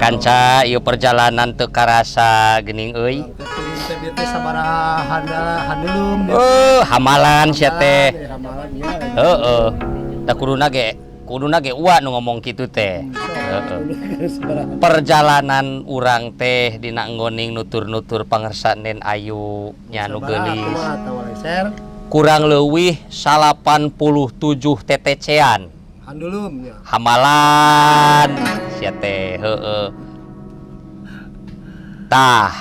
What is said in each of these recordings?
Kanca, ieu perjalanan teu karasa geuning euy. Urang teh teh teh sabaraha handeuleum. Oh, hamalan sia teh. Hamalan nya. Heeh. Da kuduna ge uwa nu ngomong kitu teh. Heeh. Perjalanan urang teh dina nggoning nutur-nutur pangersa Nen Ayu nya nu geulis. Kurang leuwih 87 TTC-an. Handeuleum nya. Hamalan sia teh, heeh. Tah.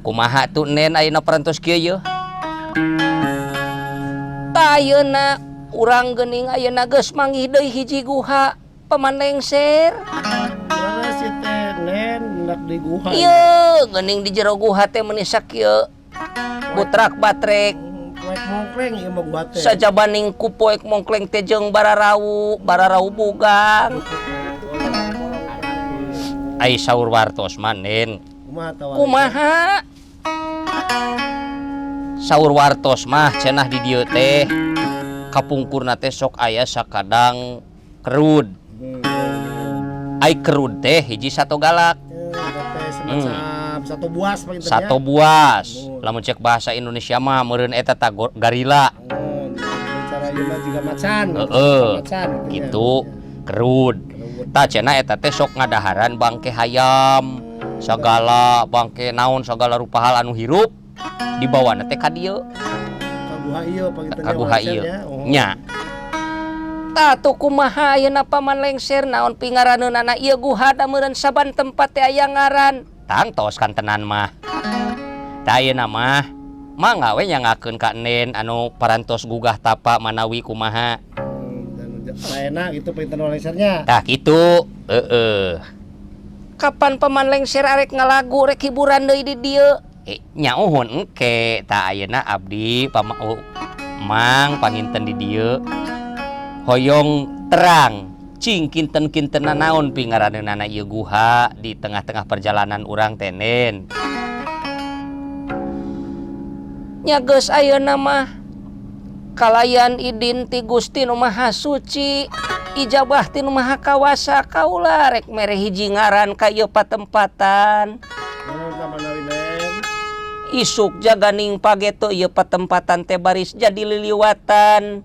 Kumaha tuh Nen ayeuna parantos kieu yeuh? Tah, ayeuna urang geuning ayeuna geus manggih deui hiji guha, Paman Lengser. Mana si teh Nen hendak di guha? Ieu geuning di jero guha teh meuni sakieu. Butrak batrek. Poek mongkleng ieu mah guha teh. Sajabaning ku poek mongkleng teh jeung bararau, bararau bugang. Ai saur wartos mah, Nen. Kumaha tah? Kumaha? Saur wartos mah cenah di dieu teh kapungkurna teh sok aya sakadang kerud. Ai kerud teh hiji sato galak. Teh semacam sato buas panginten nya. Sato buas. Mun. Lamun cek bahasa Indonesia mah meureun eta ta garila. Mun, cara ieu mah jiga macan. Heeh. Macan gitu nya. Gitu, kerud. Kerud. Tah, cenah eta teh sok ngadaharan bangke hayam, sagala bangke naon, sagala rupa hal anu hirup dibawana teh ka dieu. Ka guha ieu panginten Ka guha ieu. nya. Oh. Nya. Tah tuh kumaha ayeuna, Paman Lengser, naon pingaraneunana ieu guha? Da meureun saban tempat teh aya ngaran. Tangtos kan tenan mah. Tah, ayeuna mah mangga we nyangakeun ka Nen anu parantos gugah tapa manawi kumaha. Dan lainna gitu panginten lengsernya. Tah kitu, heeh. Kapan Paman Lengser arek ngalagu, rek hiburan deui di dieu? Eh, nya uhun engke. Tah, ayeuna abdi pama oh, Mang panginten di dieu hoyong terang cing kinten-kintenna naon pingaraneunana ieu guha di tengah-tengah perjalanan urang teh, Nen. Nya geus, ayeuna mah kalayan idin ti Gusti Nu Maha Suci, ijabah ti Nu Maha Kawasa, kaula rek mere hiji ngaran ka ieu patempatan. Naon tah manawi, Nen? Isuk jaganing pageto ieu patempatan teh baris jadi liliwatan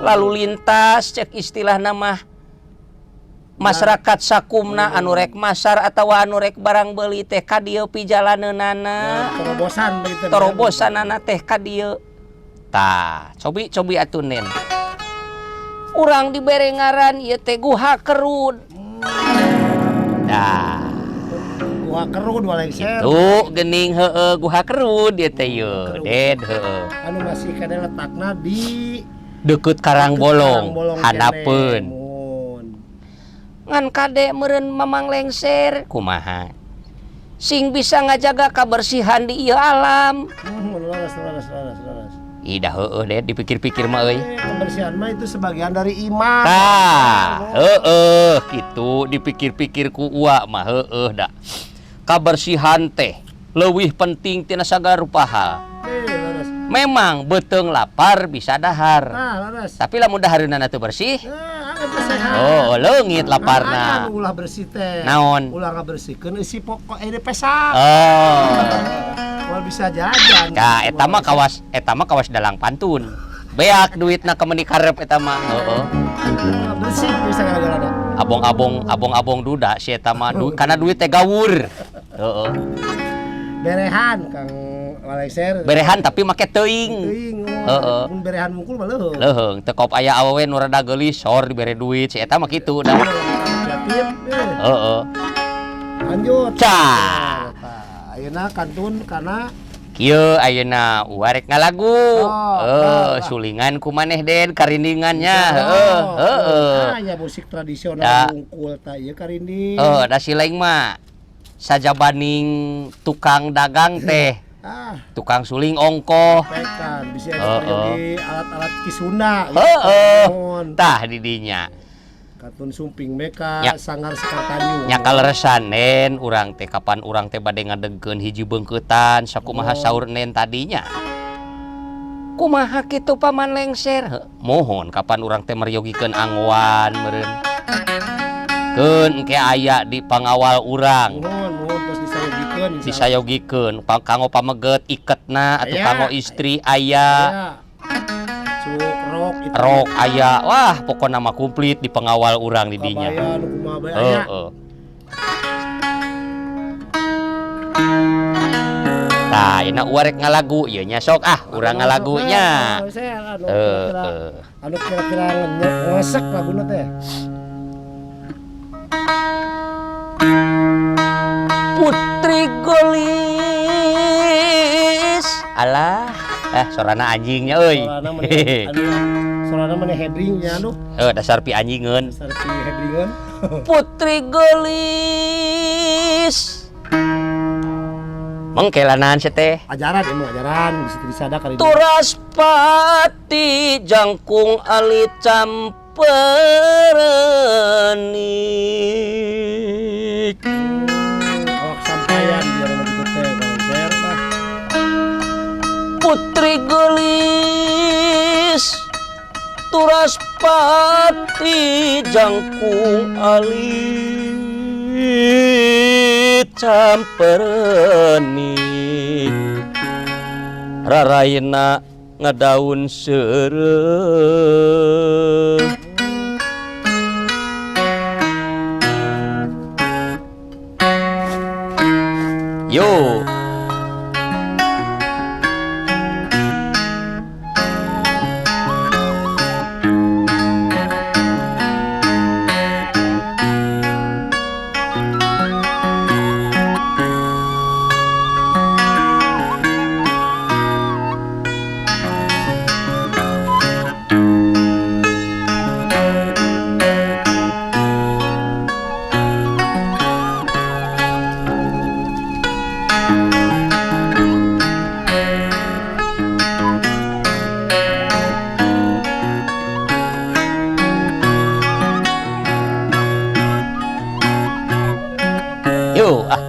lalu lintas, cek istilah nama masyarakat sakumna anu rek masar atawa anu rek barang beuli teh ka dieu pijalaneunana. Terobosan begitu. Terobosanana teh ka dieu. Tah, cobi cobi atuh, Nen. Urang dibere ngaran ieu teh Guha Kerud. Tah. Guha Kerud walengser. Tuh geuning, heueuh, Guha Kerud ieu teh yeuh, Ded, heueuh. Anu masih keneh letakna di deket Karangbolong, Karangbolong. Handapeun. Keneh. Mun. Ngan kade meureun Mamang Lengser kumaha sing bisa ngajaga kebersihan di ieu alam. Leres leres leres leres. Ih, heueuh deh dipikir-pikir mah euy. Eh, kebersihan mah itu sebagian dari iman. Tah, heueuh kitu dipikir-pikir ku uwa mah heueuh da. Kabersihan teh leuwih penting tina sagala rupa hal. Eh, leres. Memang beuteung lapar bisa dahar. Nah, leres. Tapi lamun dahareunana teu bersih, Nah, teu sehat. oh, leungit Nah, laparna. anu ulah bersih teh. Naon? Ulah ngabersihkeun eusi pokok ini pesak. Oh. Moal bisa jajan. Tah, eta mah kawas dalang pantun. Beak duitna kemeni karep eta mah. Heeh. Ulah bersih bisa gara-gara da. Abong-abong abong-abong duda si eta mah karena duit teh gawur. Heeh. Berehan Kang Walengser. Berehan tapi make teuing. Teuing. Heeh. Mun berehan mungkul mah leuheung. Leuheung, teu kop aya awewe nu rada geulis sor dibere duit si eta mah kitu da. Kreatif. Eh. Heeh. Lanjut. Cah. Tah, ayeuna kantun kana Kieu ayeuna uwa rek ngalagu. Oh, Heuh, tah. Sulingan ku maneh, Den, karindingannya. Heeh, heeh. Ah, nya musik tradisional Da. wungkul tah ieu karinding. Oh, da si lain mah sajabaning tukang dagang teh, Ah, tukang suling ongkoh. pekan bisa Heeh. jadi alat-alat Ki Sunda. Heeh. Nuhun. Tah didinya. Katun sumping meka Nya. Sanggar Sekar Tanjung. Nya kaleresan, Nen, urang teh kapan urang teh bade ngadegkeun hiji beungkeutan sakumaha saur Nen tadinya. Kumaha kitu, Paman Lengser? Heuh, mohon kapan urang teh meryogikeun anggoan meureun. Keun engke aya di pangawal urang. Nuhun, nuhun tos disayogikeun. Disayogikeun kanggo pameget iketna atau Aya. kanggo istri aya. Aya. Cuk rok itu. Rok aya. Wah, pokona mah komplit di pengawal urang di dinya. Kabaya nu kumaha bae aya. Heeh. Tah, ayeuna urang rek ngalagu ieu nya sok ah, urang ngalagunya. Anu Heeh. anu kira-kira ngesek laguna teh. Putri Golis. Alah, sorana anjingnya euy. Sorana meni anu sorana meni hebring nya anu. Heuh, dasar pi anjingeun. Dasar pi hebringeun. Putri Golis. Mengkelanan sia teh. Ajaran emang ajaran bisa disadak kali. Turas pati jangkung ali camperenik. Awak sampaian biar anak itu teh konser tah. Putri Gelis turas pati jangkung ali camperenik. Raraina ngadaun seureuh. Yo. Yo, ah.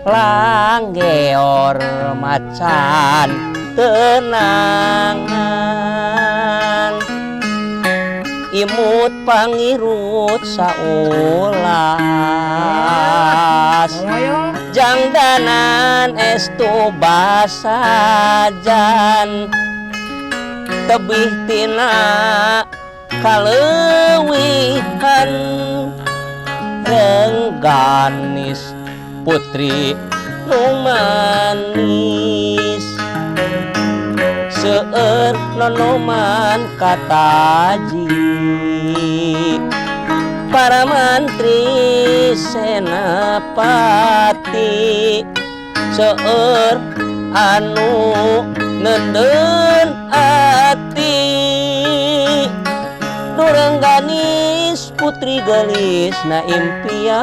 Langgeor macan tenangan imut pangirut saulas jangdanan estu basajan tebih tina kaleuwihan rengganis putri nu manis seueur nonoman kataji para mantri senapati seueur anu neundeun ati Durengganis putri gelis na impian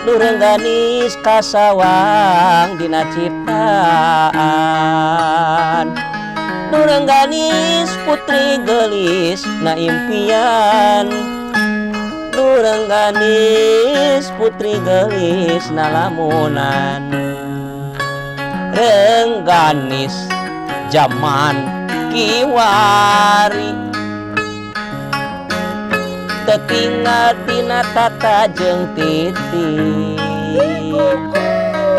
Durengganis kasawang dina ciptaan Durengganis putri gelis na impian Durengganis putri gelis na lamunan Rengganis zaman kiwari tetinggal tina tata jeung titi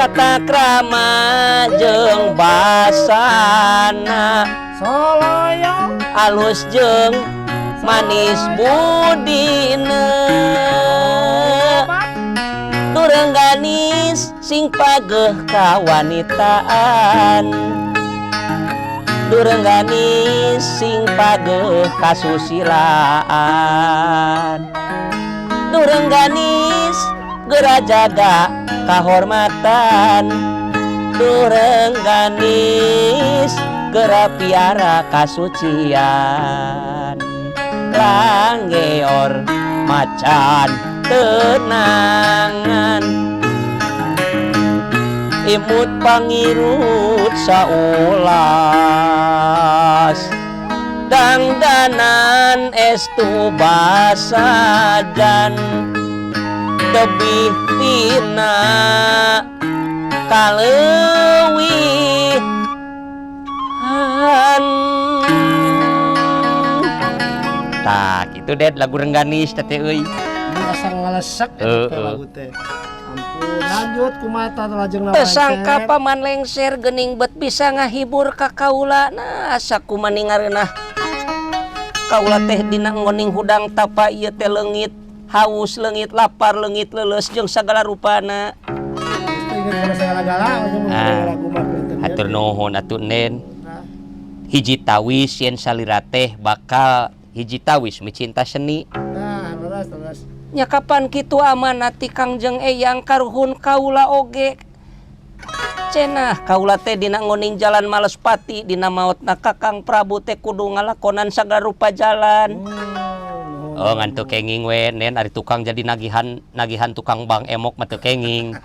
tata krama jeung basana Soloyong alus jeung manis budina Durengganis sing pageuh kawanitaan Durengganis sing pageuh kasusilaan Durengganis geura jaga kahormatan Durengganis geura piara kasucian Langgeor macan tenangan imut pangirut saulas dangdanan estu basajan tebih tina kaleuwihan. Tah, kitu Ded lagu Rengganis teh euy. Asa ngalesek eta teh lagu teh. Ampun, lanjut kumaha tah lajengna? Teu sangka Paman Lengser geuning bet bisa ngahibur ka kaula. Nah, asa kumaha ningareunah kaula teh dina ngoning hudang tapa ieu teh leungit haus, leungit lapar, leungit leuleus jeung sagala rupana. Ah, hatur nuhun atuh Nen. Hiji tawis yen salira teh bakal hiji tawis micinta seni. Nah, leres leres. Nya kapan kitu amanat ti Kangjeng Eyang karuhun kaula oge. Cenah kaula teh dina ngoning jalan Malespati dina maotna Kakang Prabu teh kudu ngalakonan sagala rupa jalan. Oh, ngan teu kenging we Nen, ari tukang jadi nagihan nagihan tukang bang emok mah teu kenging.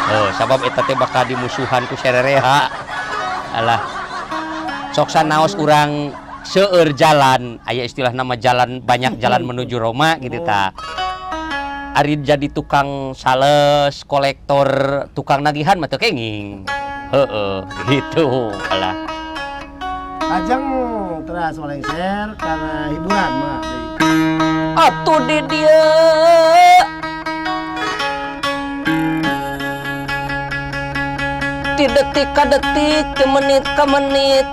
Oh, sabab eta teh bakal dimusuhan ku serereha. Alah. Sok sanaos urang seueur jalan, aya istilah nama jalan banyak jalan menuju Roma gitu ta. Ari jadi tukang sales, kolektor, tukang nagihan mah teu kenging. Heeh, gitu. Alah. Ajeng teras lengser karena hiburan mah. Atuh di dieu ti detik ka detik, ti menit ka menit,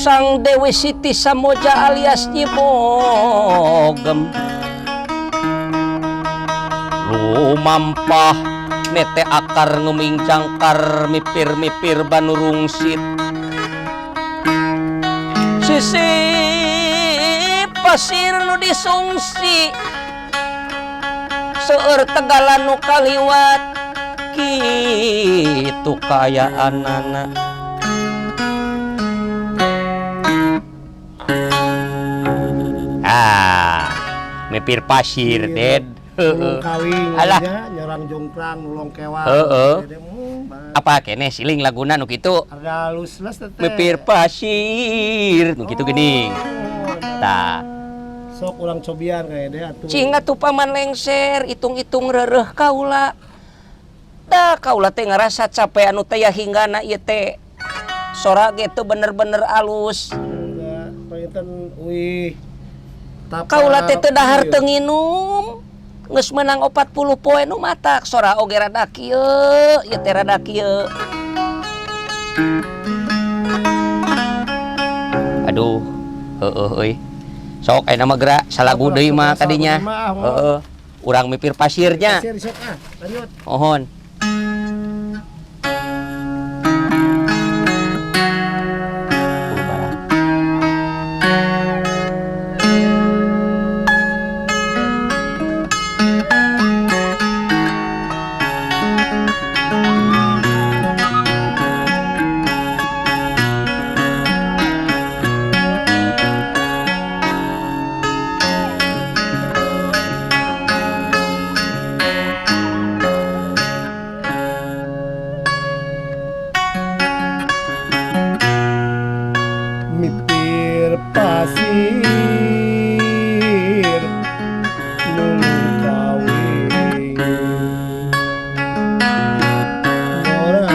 Sang Dewi Siti Samoja alias Nyi Bogem lumampah nete akar ngeming cangkar mipir-mipir banurungsit sisi pasir nu disungsi seueur tegalan nu kaliwat kitu kaayaanana. Ah, mipir pasir Ded. Nulung kawing Alah. Nyorang jongkrang, nulung kewan. Heeh. Apa keneh siling laguna nu kitu? Ada halus-halus teh. Mipir pasir nu kitu geuning. Tah. Sok urang cobian kayak deh atuh. Cing atuh Paman Lengser hitung-hitung reureuh kaula. Tah kaula teh ngarasa capek anu teh ya hinggana ieu teh. Sora ge teu bener-bener alus. Enggak, panginten uih. Kaula teh teu dahar teu nginum. Geus menang 40 poe nu matak sora oge rada kieu, ieu teh rada kieu. Aduh, heueuh euy. Sok ayeuna mah geura salagu deui mah kadinya. Heeh. Urang mipir pasirnya. Pasir sok ah, lanjut. Mohon. Mipir pasir nulung kawing orang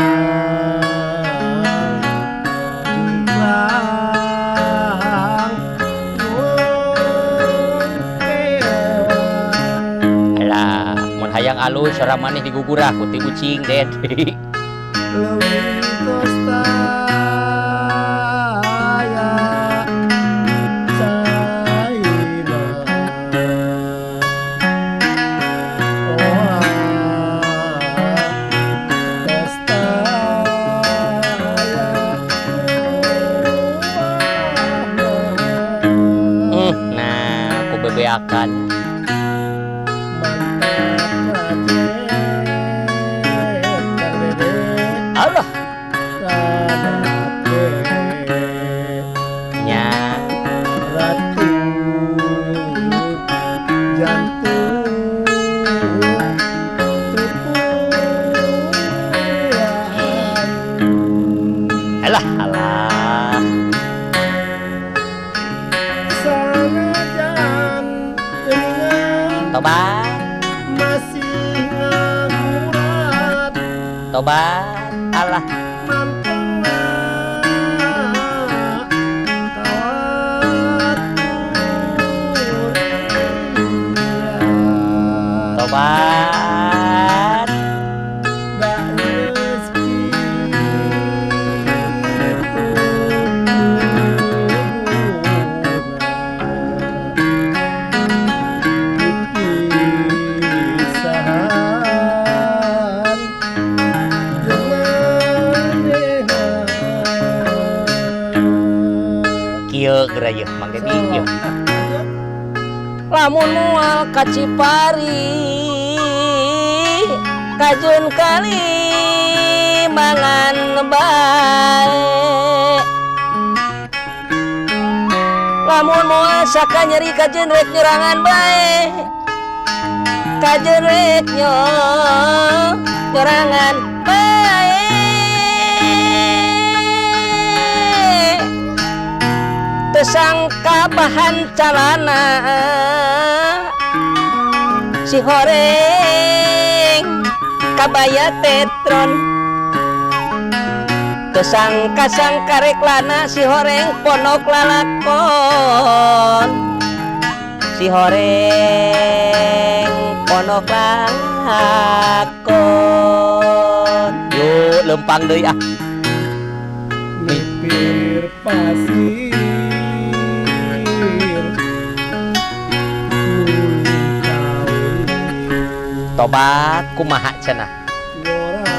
jungklang nulung kewan. Alah, mun hayang alus sora maneh digugurah ku ti ucing Ded. Leuwih tos taya caina. Oa tos taya rumahna. Nah, ku bebeakan. Mantap racet Kang Dede. Allah. Kanate. Nya. Racun jantung tutuan. Alah, alah. Sanajan geuningan Tobat. Masih ngagurat. Tobat. Alah. Mantengna Tobat. Da geus kitu pipisahan jeung manehna. Kieu geura yeuh Mang Dedi yeuh. Lanjut. Lamun moal ka Cipari kajeun kali mangan bae. Lamun moal saka nyeri kajeun rek nyerangan bae. Kajeun rek nyerangan bae. Teu sangka bahan calana si horeng kabaya tetron. Teu sangka-sangka rek lana si horeng pondok lalakon. Si horeng pondok lalakon. Yuk lempang deui ah. Mipir pasir nulung kauli. Tobat kumaha cenah. Ngora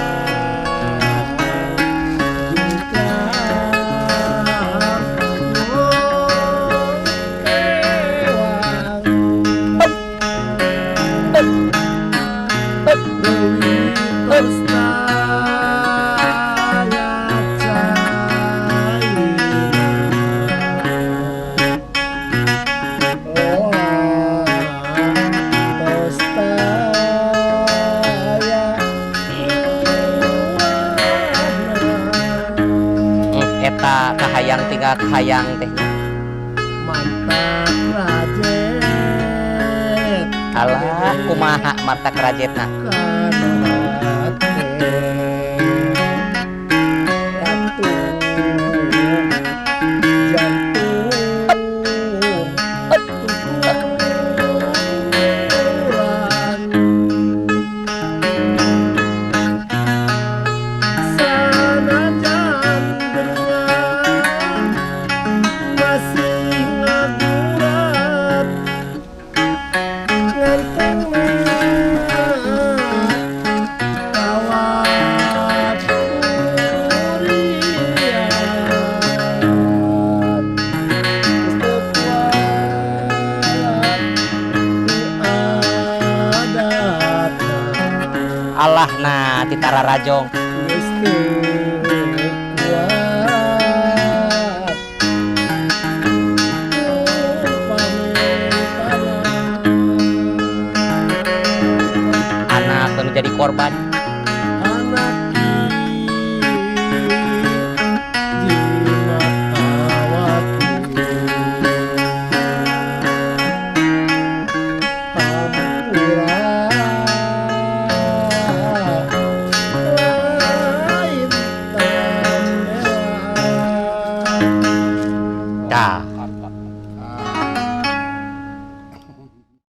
jungkar ngokewang. Up, up, Leuwih up. tos taya caina. Lola tos taya luahna. Eta kahayang tinggal kahayang teh. Mantak rajet. Alah kumaha mantak rajetna. Kana hate ratu jantung tuguran. Sanajan bendungan masih ngagurat ngantongna kawat kuriat. Geus teu kuat teu adatna. Alah nah titara rajong. Geus teu kuat ku pamitana. Anak nu jadi korban.